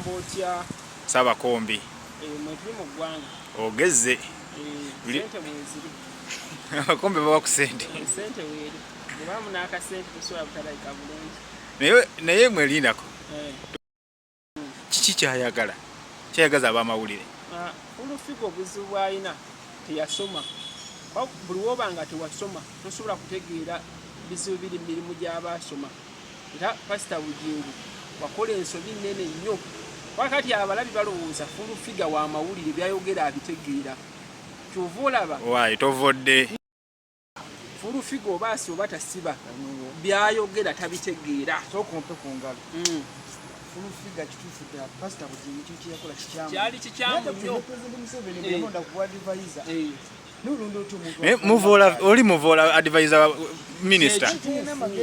Otya? Saabakombi. Mwetuli mu ggwanga. Ogezze. Sente mweziri. Abakombe bawa ku sente. Sente weeri, bwebamu n'akasente tosobola butalabika bulungi. Naye mwerindako. Kiki kyayagala, kyayagaza abamawulire? Full Figure obuzibu bw'alina, teyasoma. Buli woba nga tewasoma tosobola kutegeera bizibu biri mu mirimu gy'abaasoma. Era Pasita Bugingo wakola ensobi nnene nnyo, kuba kati abalabi balowooza Full Figure wa mawulire, byayogera abitegeera. Kyova olaba Waayi tovodde. Full Figure oba asiba oba tasiba, byayogera tabitegeera. Sooka ompe ku ngalo. Full Figure, kituufu ddala Pasita Bugingo ekintu kyeyakola kikyamu. Kyali kikyamu nnyo. President Museveni bwe yalonda ku advisor, n'olonda otya omuntu Naye muvoola, oli muvoola advisor wa minisita.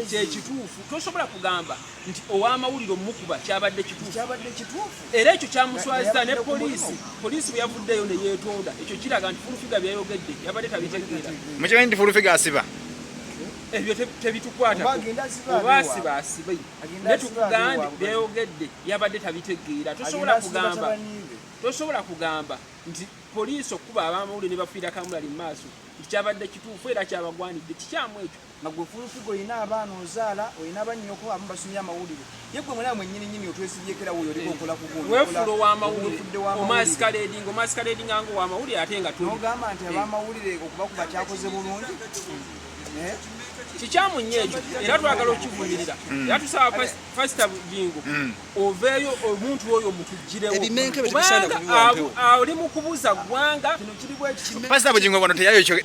Kyekituufu, tosobola kugamba nti ow'amawulire omukuba kyabadde kituufu. Kyabadde kituufu. Era ekyo kyamuswaziza ne poliisi. Poliisi bwe yavuddeyo ne yeetonda, ekyo kiraga nti Full Figure byayogedde yabadde tabitegeera. Mukimanyi nti Full Figure asiba? Ebyo tebitukwatako. Oba agenda asiba Oba abeewaabwe. asiba asibe. Agenda Ne asiba tukugambye, abeewaabwe. byayogedde yabadde tabitegeera. Tosobola Agenda asiba kugamba, batabani be. tosobola kugamba nti poliisi okuba abamawulire ne bafiira kamulali mu maaso nti kyabadde kituufu era kyabagwanidde. Kikyamu ekyo. Nga gwe Full Figure olina abaana, ozaala, olina bannyoko, abamu basomye amawulire, ye gwe mwena mwennyini nyini otwesibyekera wuyo oliko okola ku gundi. Weefuula ow'amawulire. Weefudde w'amawulire. Omasqueradinga nga ow'amawulire ate nga toli. N'ogamba nti abamawulire okubakuba kyakoze bulungi. Eh? Kikyamu nnyo ekyo, era twagala okivumirira, era tusaba Pasita Bugingo oveeyo, omuntu oyo mutuggirewo. Ebimenke bye tebisaana Kubanga kubiwa mpewo. oli mu kubuza ggwanga. Kino kiri bwe kiti. Pasita Bugingo wano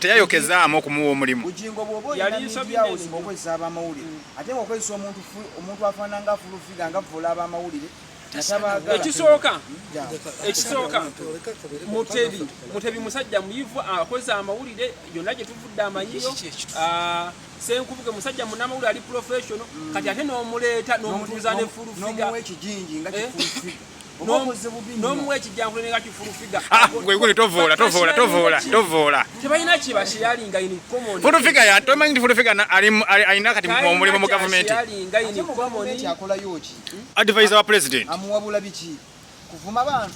teyayokezaamu okumuwa omulimu. Bugingo, bw'oba Yali olina nsobi media house nnene. ng'okozesa abamawulire, ate ng'okozesa omuntu afaanana nga Full Figure nga vvoola abamawulire nga tabaagala. Ekisooka, Mutebi musajja muyivu, akoze amawulire yonna gye tuvudde amanyiyo. Senkubuge musajja munnamawulire, ali professional. Kati ate n'omuleeta n'omutuuza ne Full Figure. N'omuwa ekijinji nga Eh? ki Full Figure, oba okoze bubi nnyo. N'omuwa ekijjankulo nga ki Full Figure. Ah, gwe guli tovoola, tovoola, tovoola, tovoola. Tebalina kibasharinga in common. Full Figure ya tomanyi nti Full Figure alina kati omulimu mu gavumenti. Sharinga Ate in mu common. gavumenti akolayo ki? Advisor wa president. Amuwabula biki? Kuvuma bantu?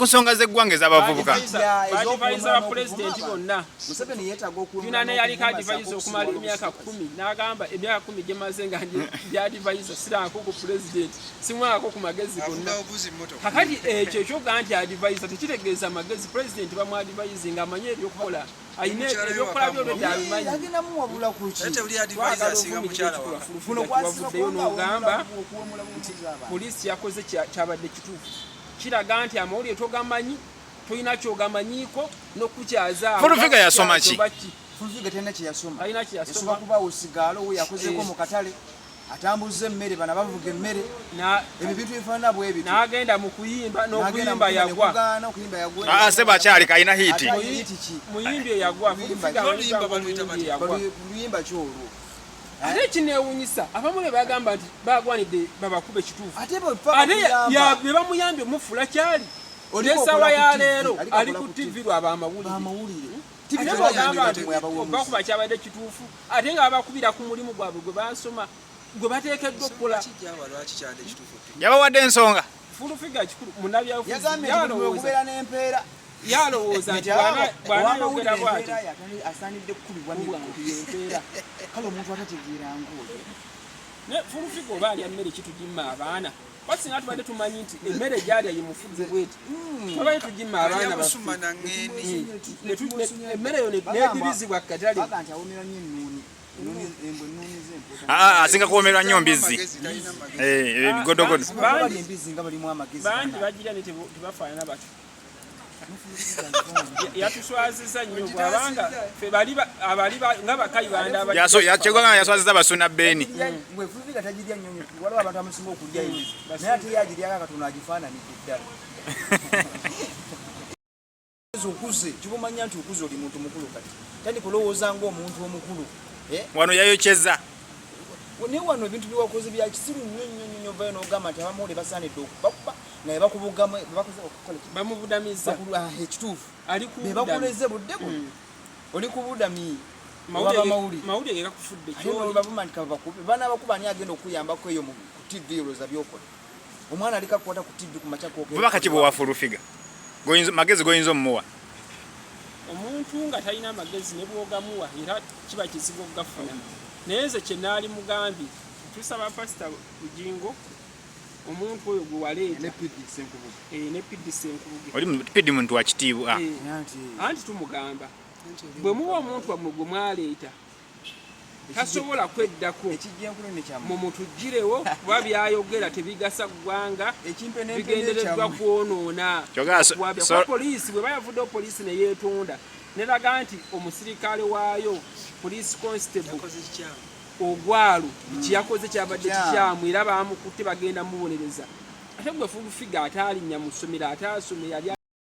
Ku nsonga z'eggwanga ez'abavubuka. Ya, Ba advisor ba ez'okuwemula pulezidenti n'okuvuma. bonna. Museveni yeetaaga okuwemula Yuna ne yaliko n'okuvuma, advisor ssaako okumala okusiba emyaka olusuku. 10, n'agamba emyaka 10 gye maze nga ndi advisor siraako ku pulezidenti, simwako ku magezi gonna. Avuga obuzi mmotoka. Kakati ekyo ekyogaa nti advisor tekitegeeza magezi. Pulezidenti bamu advise nga amanyi ebyokukola, ayina Mukyala we ebyokukola waka byolwedde abimanyi. Agenda muwabula ku ki? Ate tewuli advisor Twagala asinga ovumirira mukyala ekikolwa waka. Full Kuno Figure kwasiba kiwavuddeyo kubanga n'ogamba okuwemula buwuliza abantu. Poliisi yakoze kyabadde kituufu. Kiraga nti amawulire togamanyi, tolina kyogamanyiiko n'okukyaza. Full Figure yasoma ki? Full Figure talina kye yasoma. Talina kye yasoma. Yasoma kubaawo sigaalo, we yakozeeko Eh. mu katale, atambuza emmere, bana bavuga emmere, ebyo bintu bifaanana bwe bityo. N'agenda mu kuyimba. N'agenda mu N'okuyimba kuyimba yagwa. ne kugaana, okuyimba yagwa. Ah, sebo akyali kalina hit. Ate alina hit ki? Muyimbi eyagwa. Full Luyimba Figure ki? amanyiddwa Luyimba baluyita ng'omuyimbi batya? eyagwa. Luyimba ki olwo? Ate ekineewunyisa, abamu be bagamba nti bagwanidde babakube kituufu. Ate bwe fa Ate bakuyamba. be bamuyambye omufuula kyali. Oliko N'essaawa okola ku ya TV, leero aliko ali akola ku ku TV TV. lwabamawulire. Bamawulire. Ate bw'ogamba nti bakuba kyabadde kituufu, ate nga babakubira ku mulimu gwabwe gwe basoma, gwe bateekeddwa okukola. Kijjawa lwaki kyadde kituufu? Yabawadde ensonga. Full Figure kikulu munnabyabufuzi. Yagambye nti buli Yalowooza okubeera n'empeera. Yalowooza nti Nti bw'anaayogera owamawulire bw'ati empeera ye asaanidde kukubibwa miggo. Empeera. Kale omuntu atategeera ng'oyo. Ne Full Figure oba alya mmere kitugimma abaana, kuba singa tubadde tumanyi nti emmere gyalya ye mufuzi bweti, tubadde tugimma abaana Alya baffe. busuma na ŋŋeeni. Emmere eyo nedibizibwa katale. Baga nti awomera nnyo ennuuni. Embwa ennuuni z'empuuta. Ah, asinga kuwomerwa nnyo mbizzi. Amagezi, talina magezi. Eh, ebigodogodo. Abantu balya embizzi nga balimu amagezi. Bangi bagira ne tebafaanana batyo. Yatuswaziza nnyo bwabanga fe bali abali nga bakayibanda. Kyegwanga yaswaziza Basuna Beni. Gwe Full Figure tagirya nnyo nnyo. Waliwo abantu abasinga okulya embizzi, naye ate ye agiryako akatono, agifaananidde ddala. Okuze kibumanya nti okuze, oli muntu mukulu, kati tandika olowooza ng'omuntu omukulu. Eh? Wano yayokyeza. Naye wano ebintu byewakoze bya kisiru nnyo nnyo nnyo nnyo. Ovayo n'ogamba nti abamawulire basaanidde okubakuba nga bebakubugamu, bebakoze okukola ki? Bamubudamiza. Ah, ekituufu. Ali ku be budami. bakuleze budde buno, oli ku budami obw'abamawulire. Mawulire ge gakufudde Ate kyoli. bavuma nti kabakube, banabakuba ani agenda okuyambako eyo ku TV? Olowooza byokola. Omwana aliko akwata ku TV ku makya kwogera. Bubaka ki bwe Full Figure? Goyinza magezi goyinza omuwa. Omuntu nga talina magezi ne bwogamuwa era kiba kizibu okugafuna. Naye nze kye naali mugambye, tusaba Pasita Bugingo, omuntu oyo gwe waleeta Ne PD Ssenkubuge. Ne PD Ssenkubuge. Oli PD muntu wa kitiibwa. Anti tumugamba bwe muba omuntu wammwe gwe mwaleeta tasobola kweddako, mumutuggirewo kuba byayogera tebigasa ggwanga, bigendereddwa kwonoona. Kuba poliisi bwe bayavuddewo, poliisi ne yeetonda neraga nti omusirikale waayo police constable Ogwalo kyeyakoze kyabadde kikyamu era bamukutte, bagenda mubonereza. Ate gwe Full Figure ataalinnya mu ssomero, ataasome, yali